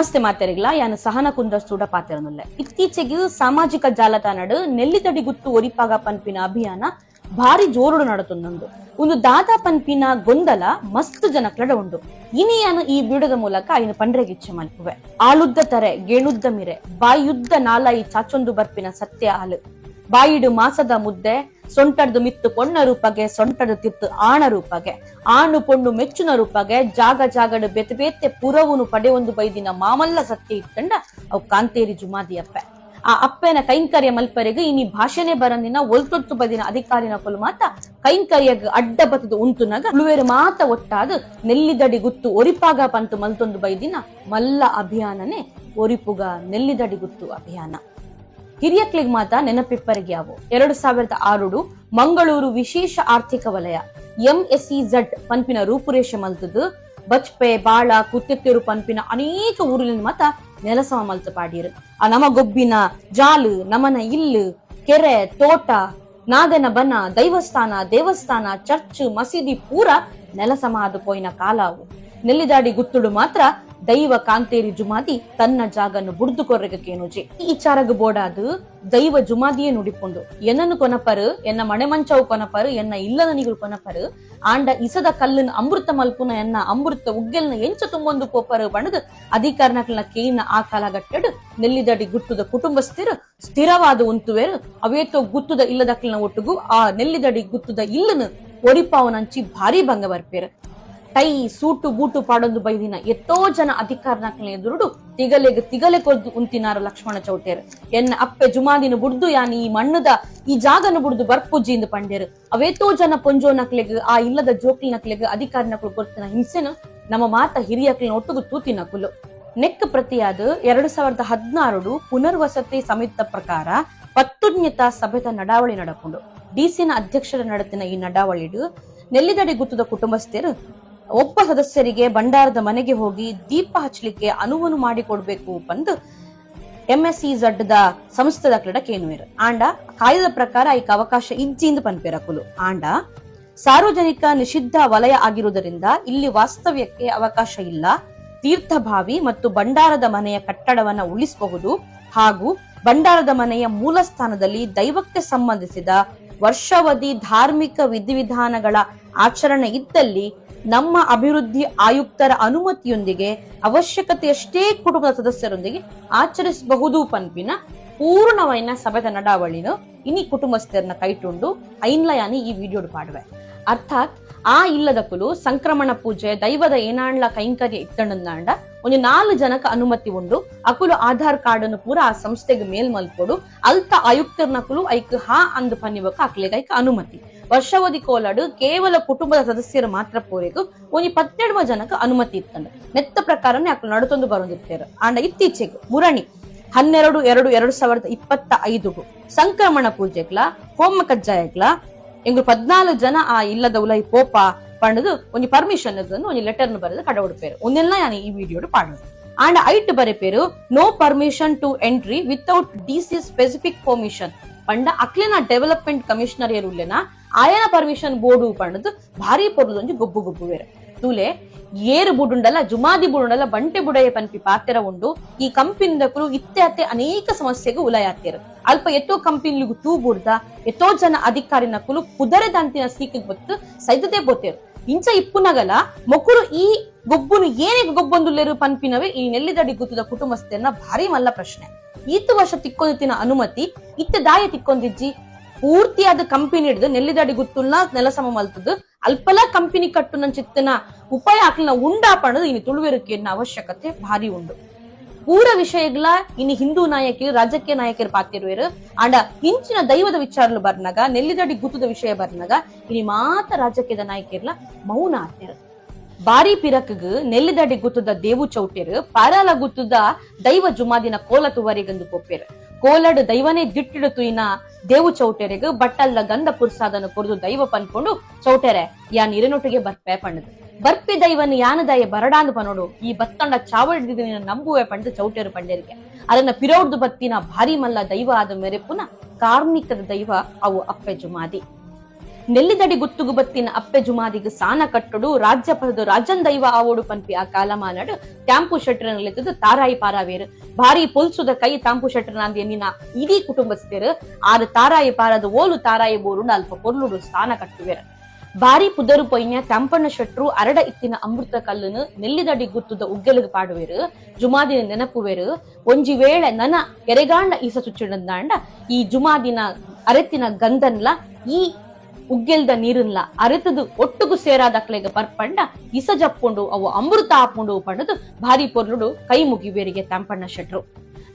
ನಮಸ್ತೆ ಮಾತೆರಿಗ್ಲ ಯಾನು ಸಹನ ಕುಂದ್ರ ಸೂಡ ಪಾತಿರನುಲ್ಲೆ. ಇತ್ತೀಚೆಗೆ ಸಾಮಾಜಿಕ ಜಾಲತಾಣಡು ನೆಲ್ಲಿದಡಿ ಗುತ್ತು ಒರಿಪಾಗ ಪನ್ಪಿನ ಅಭಿಯಾನ ಭಾರಿ ಜೋರುಡು ನಡತುಂದುಂಡು. ಒಂದು ದಾದಾ ಪನ್ಪಿನ ಗೊಂದಲ ಮಸ್ತ್ ಜನಕ್ಲಡ ಉಂಡು. ಇನಿಯಾನು ಈ ವಿಡಿಯೋದ ಮೂಲಕ ಐನು ಪಂಡ್ರೆಗಿಚ್ಚೆ ಮಲ್ಪುವೆ. ಆಳುದ್ದ ತರೆ ಗೇಣುದ್ದ ಮಿರೆ ಬಾಯುದ್ದ ನಾಲಾಯಿ ಚಾಚೊಂದು ಬರ್ಪಿನ ಸತ್ಯ ಆಲು. ಬಾಯಿಡು ಮಾಸದ ಮುದ್ದೆ ಸೊಂಟಡ್ದು ಮಿತ್ತು ಪೊಣ್ಣ ರೂಪಗೆ ಸೊಂಟಡು ತಿತ್ತು ಆಣ ರೂಪಗೆ ಆಣು ಪೊಣ್ಣು ಮೆಚ್ಚುನ ರೂಪಗೆ ಜಾಗ ಜಾಗಡು ಬೆತೆ ಬೇತೆ ಪುರವುನು ಪಡೆಯೊಂದು ಬೈದಿನ ಮಾಮಲ್ಲ ಸತ್ಯ ಇತ್ತಂಡ ಅವು ಕಾಂತೇರಿ ಜುಮಾದಿ ಅಪ್ಪೆ. ಆ ಅಪ್ಪೆನ ಕೈಂಕರ್ಯ ಮಲ್ಪರೆಗ್ ಇನಿ ಭಾಷೆನೆ ಬರಂದಿನ ಒಲ್ತೊತ್ತು ಬದಿನ ಅಧಿಕಾರಿನ ಕೊಲು ಮಾತ ಕೈಂಕರ್ಯಗ್ ಅಡ್ಡ ಬತ್ತದು ಉಂತುನಗ ಉಳುವೇರು ಮಾತ ಒಟ್ಟಾದು ನೆಲ್ಲಿದಡಿ ಗುತ್ತು ಒರಿಪಾಗ ಪಂತು ಮಲ್ತೊಂದು ಬೈದಿನ ಮಲ್ಲ ಅಭಿಯಾನನೇ ಒರಿಪುಗ ನೆಲ್ಲಿದಡಿ ಗುತ್ತು ಅಭಿಯಾನ. ಹಿರಿಯಕ್ಲಿಗ್ ಮಾತ ನೆನಪಿಪ್ಪರಿಗೆ ಯಾವು 2006 ಮಂಗಳೂರು ವಿಶೇಷ ಆರ್ಥಿಕ ವಲಯ MSEZ ಪನ್ಪಿನ ರೂಪುರೇಷೆ ಮಲ್ತದು ಬಚ್ಪೆ ಬಾಳ ಕುತ್ತೆತ್ತೇರು ಪನ್ಪಿನ ಅನೇಕ ಊರಿನ ಮಾತ ನೆಲಸಮ ಮಲ್ತು ಪಾಡಿರು. ಆ ನಮ ಗೊಬ್ಬಿನ ಜಾಲು ನಮನ ಇಲ್ಲು ಕೆರೆ ತೋಟ ನಾಗನ ಬನ ದೈವಸ್ಥಾನ ದೇವಸ್ಥಾನ ಚರ್ಚ್ ಮಸೀದಿ ಪೂರ ನೆಲಸಮ ಆದ ಪೋಯಿನ ಕಾಲ ಅವು. ನೆಲ್ಲಿದಾಡಿ ಗುತ್ತುಡು ಮಾತ್ರ ದೈವ ಕಾಂತೇರಿ ಜುಮಾದಿ ತನ್ನ ಜಾಗನ್ನು ಬುಡ್ದು ಕೊರ್ರೆಗ ಕೇನುಜಿ. ಈ ವಿಚಾರಗ ಬೋಡಾದು ದೈವ ಜುಮಾದಿಯೇ ನುಡಿಪುಂಡು. ಎನ್ನನ್ನು ಕೊನಪರು ಎನ್ನ ಮಣೆ ಮಂಚವು ಕೊನಪರು ಎನ್ನ ಇಲ್ಲದ ನಿಗಳು ಕೊನಪರು ಆಂಡ ಇಸದ ಕಲ್ಲನ್ನು ಅಮೃತ ಮಲ್ಪುನ ಎನ್ನ ಅಮೃತ ಉಗ್ಗೆಲ್ನ ಎಂಚ ತುಂಬೊಂದು ಪೋಪರು ಬಣದು ಅಧಿಕಾರನಕ್ಲ ಕೇನ ಆ ಕಾಲಗಟ್ಟಡು ನೆಲ್ಲಿದಡಿ ಗುತ್ತುದ ಕುಟುಂಬಸ್ಥಿರು ಸ್ಥಿರವಾದ ಉಂತುವೇರು. ಅವೇತೋ ಗುತ್ತುದ ಇಲ್ಲದಕ್ಲಿನ ಒಟ್ಟುಗು ಆ ನೆಲ್ಲಿದಡಿ ಗುತ್ತುದ ಇಲ್ಲನು ಒರಿಪಾವನಂಚಿ ಭಾರಿ ಭಂಗ ಬರ್ಪೇರು. ಟೈ ಸೂಟು ಬೂಟು ಪಾಡೊಂದು ಬೈದಿನ ಎತ್ತೋ ಜನ ಅಧಿಕಾರನಕ್ಲ ಎದುರುಡು ತಿಗಲೆಗ್ ತಿಗಲೆ ಕೊರ್ದು ಉಂತಿನಾರು ಲಕ್ಷ್ಮಣ ಚೌಟೇರು. ಎನ್ನ ಅಪ್ಪೆ ಜುಮಾದಿನ ಬುಡ್ದು ಯಾನ್ ಈ ಮಣ್ಣದ ಈ ಜಾಗನ ಬುಡ್ದು ಬರ್ಪುಜ್ಜಿ ಇಂದು ಪಂಡೇರು. ಅವೇತೋ ಜನ ಪೊಂಜೋ ನಕ್ಲೆಗ್ ಆ ಇಲ್ಲದ ಜೋಕ್ಲಿ ನಕ್ಲೆಗ್ ಅಧಿಕಾರಿನಕ್ಲು ಕೊರ್ತಿನ ಹಿಂಸೆನು ನಮ್ಮ ಮಾತ ಹಿರಿಯಕ್ಲಿನ ಒಟ್ಟುಗು ತೂತಿನಕುಲು. ನೆಕ್ ಪ್ರತಿಯಾದ 2016 ಪುನರ್ವಸತಿ ಸಮಿತಿ ಪ್ರಕಾರ ಪತ್ತುಜ್ಞತ ಸಭೆತ ನಡಾವಳಿ ನಡಪುಂಡು. ಡಿಸಿನ ಅಧ್ಯಕ್ಷರ ನಡತಿನ ಈ ನಡಾವಳಿಡು ನೆಲ್ಲಿದಡಿ ಗುತ್ತದ ಕುಟುಂಬಸ್ಥರು ಒಬ್ಬ ಸದಸ್ಯರಿಗೆ ಭಂಡಾರದ ಮನೆಗೆ ಹೋಗಿ ದೀಪ ಹಚ್ಚಲಿಕ್ಕೆ ಅನುವನ್ನು ಮಾಡಿಕೊಡ್ಬೇಕು ಬಂದು MSEZ the ಸಂಸ್ಥೆದ ಕ್ಲಡ ಕೇನುವೇರು. ಆಂಡ ಕಾಯ್ದೆದ ಪ್ರಕಾರ ಐಕ ಅವಕಾಶ ಇಜ್ಜಿಂದು ಪನ್ಪೇರಕುಲು. ಆಂಡ ಸಾರ್ವಜನಿಕ ನಿಷಿದ್ಧ ವಲಯ ಆಗಿರುವುದರಿಂದ ಇಲ್ಲಿ ವಾಸ್ತವ್ಯಕ್ಕೆ ಅವಕಾಶ ಇಲ್ಲ. ತೀರ್ಥಭಾವಿ ಮತ್ತು ಭಂಡಾರದ ಮನೆಯ ಕಟ್ಟಡವನ್ನ ಉಳಿಸಬಹುದು ಹಾಗೂ ಭಂಡಾರದ ಮನೆಯ ಮೂಲ ಸ್ಥಾನದಲ್ಲಿ ದೈವಕ್ಕೆ ಸಂಬಂಧಿಸಿದ ವರ್ಷಾವಧಿ ಧಾರ್ಮಿಕ ವಿಧಿವಿಧಾನಗಳ ಆಚರಣೆ ಇದ್ದಲ್ಲಿ ನಮ್ಮ ಅಭಿವೃದ್ಧಿ ಆಯುಕ್ತರ ಅನುಮತಿಯೊಂದಿಗೆ ಅವಶ್ಯಕತೆಯಷ್ಟೇ ಕುಟುಂಬದ ಸದಸ್ಯರೊಂದಿಗೆ ಆಚರಿಸಬಹುದು ಪನ್ಪಿನ ಪೂರ್ಣವೈನ ಸಭೆದ ನಡಾವಳಿನ ಇನಿ ಕುಟುಂಬಸ್ಥರನ್ನ ಕೈಟುಂಡು ಐನ್ಲಯಾನಿ ಈ ವಿಡಿಯೋ ಪಾಡುವೆ. ಅರ್ಥಾತ್ ಆ ಇಲ್ಲದ ಕುಲು ಸಂಕ್ರಮಣ ಪೂಜೆ ದೈವದ ಏನಾಂಡ್ಲ ಕೈಂಕರ್ಯ ಇತ್ತಂಡ ಒಂದು 4 ಜನಕ್ಕೆ ಅನುಮತಿ ಉಂಡು. ಅಕುಲು ಆಧಾರ್ ಕಾರ್ಡ್ ಅನ್ನು ಪೂರ ಆ ಸಂಸ್ಥೆಗೆ ಮೇಲ್ಮಲ್ಪೊಡು. ಅಲ್ತ ಆಯುಕ್ತರ್ನಕುಲು ಐಕ್ ಹಾ ಅಂದು ಪನ್ನಿವಕ ಅಕ್ಲೆಗ್ ಐಕ್ ಅನುಮತಿ. ವರ್ಷಾವಧಿ ಕೋಲಾಡು ಕೇವಲ ಕುಟುಂಬದ ಸದಸ್ಯರು ಮಾತ್ರ ಪೂರೆಗು ಒಂಜಿ 12 ಜನಕ್ಕೆ ಅನುಮತಿ ಇತ್ತಂಡ. ನೆತ್ತ ಪ್ರಕಾರನೇ ಅಕ್ಲು ನಡತೊಂದು ಬರೊಂದಿತ್ತೇರು. ಆಂಡ ಇತ್ತೀಚೆಗೆ ಮುರಣಿ 12/2/2025 ಸಂಕ್ರಮಣ ಪೂಜೆಗ್ಲ ಹೋಮ ಕಜ್ಜಾಯಗ್ಲ ಎಂಗು 14 ಜನ ಆ ಇಲ್ಲದ ಉಲೈ ಪೋಪ ಪಂಡದು ಒಂಜಿ ಪರ್ಮಿಷನ್ ಒಂಜಿ ಲೆಟರ್ ಬರೆದು ಕಡ ಉಡುಪೇರು. ಒಂದೆಲ್ಲ ಯಾನಿ ಈ ವಿಡಿಯೋಡು ಪಾಡೋದು. ಆಂಡ ಐಟ್ ಬರೆಪೇರು no permission to entry without DC specific permission ಪಂಡ ಅಕ್ಲೆನ ಡೆವಲಪ್ಮೆಂಟ್ ಕಮಿಷನರ್ ಏರುಲ್ಲೆನ ಆಯನ ಪರ್ಮಿಷನ್ ಬೋರ್ಡು ಪಂಡದು ಭಾರಿ ಪೊರ್ಲದೊಂಜಿ ಗೊಬ್ಬು ಗೊಬ್ಬುವೇರು. ತೂಲೆ ಏರು ಬುಡುಂಡಲ ಜುಮಾದಿ ಬುಡುಂಡಲ ಬಂಟೆ ಬುಡಯ ಪನ್ಪಿ ಪಾತೆರ ಉಂಡು. ಈ ಕಂಪಿನಿದಕುಲು ಇತ್ತೆ ಅತ್ತೆ ಅನೇಕ ಸಮಸ್ಯೆಗೆ ಉಲಯಾತೇರು. ಅಲ್ಪ ಎತ್ತೋ ಕಂಪಿನಿಗೂ ತೂ ಬುಡ್ದ ಎತ್ತೋ ಜನ ಅಧಿಕಾರಿನಕುಲು ಕುದರೆದಂತಿನ ಸೀಕಿಗೆ ಬತ್ತು ಸೈತದೇ ಬೋತೇರು. ಇಂಚ ಇಪ್ಪುನಗಲ ಮೊಕುಲು ಈ ಗೊಬ್ಬುನು ಏನೇ ಗೊಬ್ಬೊಂದುಲ್ಲೇರು ಪನ್ಪಿನವೇ ಈ ನೆಲ್ಲಿದಡಿ ಗುತ್ತದ ಕುಟುಂಬಸ್ಥರನ್ನ ಭಾರಿ ಮಲ್ಲ ಪ್ರಶ್ನೆ. ಈತ ವರ್ಷ ತಿಕ್ಕೊಂದಿತ್ತಿನ ಅನುಮತಿ ಇತ್ತೆ ದಾಯ ತಿಕ್ಕೊಂದಿಜ್ಜಿ. ಪೂರ್ತಿಯಾದ ಕಂಪನಿ ಹಿಡಿದು ನೆಲ್ಲಿದಡಿ ಗುತ್ತುಲ್ನ ನೆಲಸಮ ಮಲ್ತದ್ದು ಅಲ್ಪಲ ಕಂಪನಿ ಕಟ್ಟು ಚಿತ್ತನ ಉಪಾಯ ಹಾಕ್ಲಿನ ಉಂಡಾ ಪಣದು ಇನ್ನು ತುಳುವೆರುಕೆ ಅವಶ್ಯಕತೆ ಭಾರಿ ಉಂಡು. ಪೂರ ವಿಷಯಗಳ ಇನ್ನು ಹಿಂದೂ ನಾಯಕರು ರಾಜಕೀಯ ನಾಯಕರು ಪಾತಿರುವೇರು. ಆಂಡ ಇಂಚಿನ ದೈವದ ವಿಚಾರಲು ಬರ್ನಾಗ ನೆಲ್ಲಿದಡಿ ಗುತ್ತದ ವಿಷಯ ಬರ್ನಾಗ ಇನಿ ಮಾತ ರಾಜಕೀಯದ ನಾಯಕಿರ್ಲ ಮೌನ ಆತೇರು. ಬಾರಿ ಪಿರಕ್ಗ್ ನೆಲ್ಲಿದಡಿ ಗುತ್ತದ ದೇವು ಚೌಟೇರು ಪಾರಾಲ ಗುತ್ತದ ದೈವ ಜುಮಾದಿನ ಕೋಲ ತುವರಿಗಂದು ಕೊಪ್ಪೇರು. ಕೋಲಡು ದೈವನೇ ದಿಟ್ಟಿಡು ತುಯಿನ ದೇವು ಚೌಟೆರೆಗ್ ಬಟ್ಟಲ್ದ ಗಂಧ ಪುರ್ಸಾದನ್ನು ಕೊರದು ದೈವ ಪನ್ಕೊಂಡು ಚೌಟೆರೆ ಯಾನ್ ಇರನೊಟ್ಟಿಗೆ ಬರ್ಪೆ ಪಣ್ಣದು. ಬರ್ಪಿ ದೈವನ್ ಯಾನದಾಯ ಬರಡಾಂದು ಪನೋಡು ಈ ಬತ್ತಂಡ ಚಾವಡಿದ ನಂಬುವೆ ಪಂಡು ಚೌಟೆರು ಪಂಡೇರಿಗೆ. ಅದನ್ನ ಪಿರೌಡ್ದು ಬತ್ತಿನ ಭಾರಿ ಮಲ್ಲ ದೈವ ಆದ ಮೇರೆ ಪುನಃ ಕಾರ್ಮಿಕದ ದೈವ ಅವು ಅಪ್ಪೆ ಜುಮಾದಿ. ನೆಲ್ಲಿದಡಿ ಗುತ್ತುಗು ಬತ್ತಿನ ಅಪ್ಪೆ ಜುಮಾದಿಗ್ ಸಾನ ಕಟ್ಟುಡು ರಾಜ್ಯ ಪದದು ರಾಜನ್ ದೈವ ಆವೋಡು ಪನ್ಪಿ ಆ ಕಾಲಮಾನಡು ಟ್ಯಾಂಪು ಶೆಟ್ರನಲ್ಲಿತ್ತದು ತಾರಾಯಿ ಪಾರಾವೇರು. ಭಾರಿ ಪೊಲ್ಸುದ ಕೈ ತಾಂಪು ಶೆಟ್ರನಾಂದ್ ಎನ್ನಿನ ಇಡೀ ಕುಟುಂಬಸ್ಥರು ಆರು ತಾರಾಯಿ ಪಾರದು ಓಲು ತಾರಾಯಿ ಬೋರು ಅಲ್ಪ ಪೊರ್ಲುಡು ಸ್ಥಾನ ಕಟ್ಟುವೇರು. ಬಾರಿ ಪುದರು ಪೊಯ್ಯ ತಂಪಣ್ಣ ಶೆಟ್ರು ಅರಡ ಇತ್ತಿನ ಅಮೃತ ಕಲ್ಲುನು ನೆಲ್ಲಿದಡಿ ಗುತ್ತುದ ಉಗ್ಗೆಲುಗು ಪಾಡುವೇರು, ಜುಮಾದಿನ ನೆನಪುವೇರು. ಒಂಜಿ ವೇಳೆ ನನ ಎರೆಗಾಂಡ ಈಸ ಚುಚ್ಚಿಡಂದಾಂಡ ಈ ಜುಮಾದಿನ ಅರೆತಿನ ಗಂಧನ್ಲ ಈ ಉಗ್ಗೆಲ್ದ ನೀರನ್ಲ ಅರೆತದು ಒಟ್ಟುಗು ಸೇರಾದಕ್ಲೆಗ ಪರ್ಪಂಡ ಇಸ ಜಪ್ಪುಂಡು ಅವು ಅಮೃತ ಆಪುಂಡು ಪಂಡದು ಭಾರಿ ಪೊರ್ಲುಡು ಕೈ ಮುಗಿವೇರಿಗೆ ತಂಪಣ್ಣ ಶೆಟ್ರು.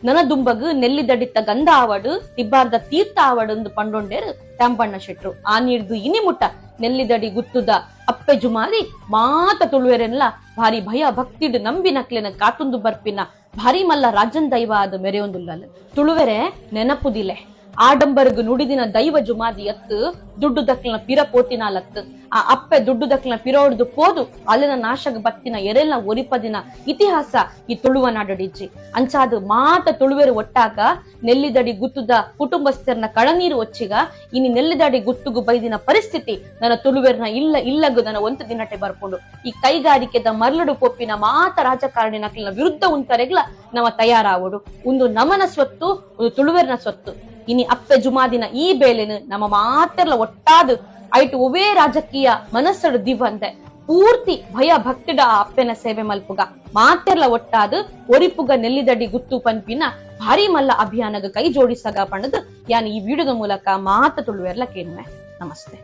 ನನ ದುಂಬಗು ನೆಲ್ಲಿದಡಿತ್ತ ಗಂಧ ಆವಡು ತಿಬ್ಬಾರ್ದ ತೀರ್ಥ ಆವಡು ಎಂದು ಪಂಡೊಂಡೇರು ತಂಪಣ್ಣ ಶೆಟ್ರು. ಆ ನೀರ್ದು ಇನಿ ಮುಟ್ಟ ನೆಲ್ಲಿದಡಿ ಗುತ್ತುದ ಅಪ್ಪೆ ಜುಮಾದಿ ಮಾತ ತುಳುವೆರೆನ್ಲ ಭಾರಿ ಭಯ ಭಕ್ತಿಡು ನಂಬಿನಕ್ಲೆನ ಕಾತುಂದು ಬರ್ಪಿನ ಭಾರಿ ಮಲ್ಲ ರಾಜನ್ ದೈವ ಆದ ಮೆರೆಯೊಂದುಲ್ಲಲ್ಲ. ತುಳುವೆರೆ ನೆನಪುದಿಲೆ ಆಡಂಬರ್ಗು ನುಡಿದಿನ ದೈವ ಜುಮಾದಿ ಅತ್ತು ದುಡ್ಡು ದಕ್ಲಿನ ಪಿರ ಪೋತಿನಾಲತ್ತು. ಆ ಅಪ್ಪೆ ದುಡ್ಡು ದಕ್ಲಿನ ಪಿರೋಡ್ದು ಪೋದು ಅಲ್ಲಿನ ನಾಶಗ ಬತ್ತಿನ ಎರೆಲ್ನ ಒರಿಪದಿನ ಇತಿಹಾಸ ಈ ತುಳುವ ನಾಡಡಿಜ್ಜಿ. ಅಂಚಾದು ಮಾತ ತುಳುವೆರು ಒಟ್ಟಾಗ ನೆಲ್ಲಿದಡಿ ಗುತ್ತುದ ಕುಟುಂಬಸ್ಥರನ ಕಳನೀರು ಒಚ್ಚಿಗ ಇನಿ ನೆಲ್ಲಿದಡಿ ಗುತ್ತುಗು ಬೈದಿನ ಪರಿಸ್ಥಿತಿ ನನ್ನ ತುಳುವೆರ್ನ ಇಲ್ಲ ಇಲ್ಲಗು ನನ್ನ ಒಂತ ದಿನಟೆ ಬರ್ಕೊಂಡು ಈ ಕೈಗಾರಿಕೆದ ಮರ್ಲಡು ಪೊಪ್ಪಿನ ಮಾತ ರಾಜಕಾರಣಿ ನಕ್ಲಿನ ವಿರುದ್ಧ ಉಂತರೆಗ್ಲ ನವ ತಯಾರಾವಡು. ಒಂದು ನಮನ ಸ್ವತ್ತು, ಒಂದು ತುಳುವೆರ್ನ ಸ್ವತ್ತು. ಇನಿ ಅಪ್ಪೆ ಜುಮಾದಿನ ಈ ಬೇಲೆನು ನಮ್ಮ ಮಾತೆರ್ಲ ಒಟ್ಟಾದು ಐಟು ಒವೇ ರಾಜಕೀಯ ಮನಸ್ಸಡು ದಿವಂತೆ ಪೂರ್ತಿ ಭಯ ಭಕ್ತಿಡ ಆ ಅಪ್ಪೆನ ಸೇವೆ ಮಲ್ಪುಗ ಮಾತೆರ್ಲ ಒಟ್ಟಾದು ಒರಿಪುಗ ನೆಲ್ಲಿದಡಿ ಗುತ್ತು ಪನ್ಪಿನ ಭಾರಿ ಮಲ್ಲ ಅಭಿಯಾನಗ ಕೈ ಜೋಡಿಸಗ ಪಣದು ಯಾನ್ ಈ ವಿಡಿಯೋದ ಮೂಲಕ ಮಾತ ತುಳುವೆರ್ಲ ಕೇಳುವೆ. ನಮಸ್ತೆ.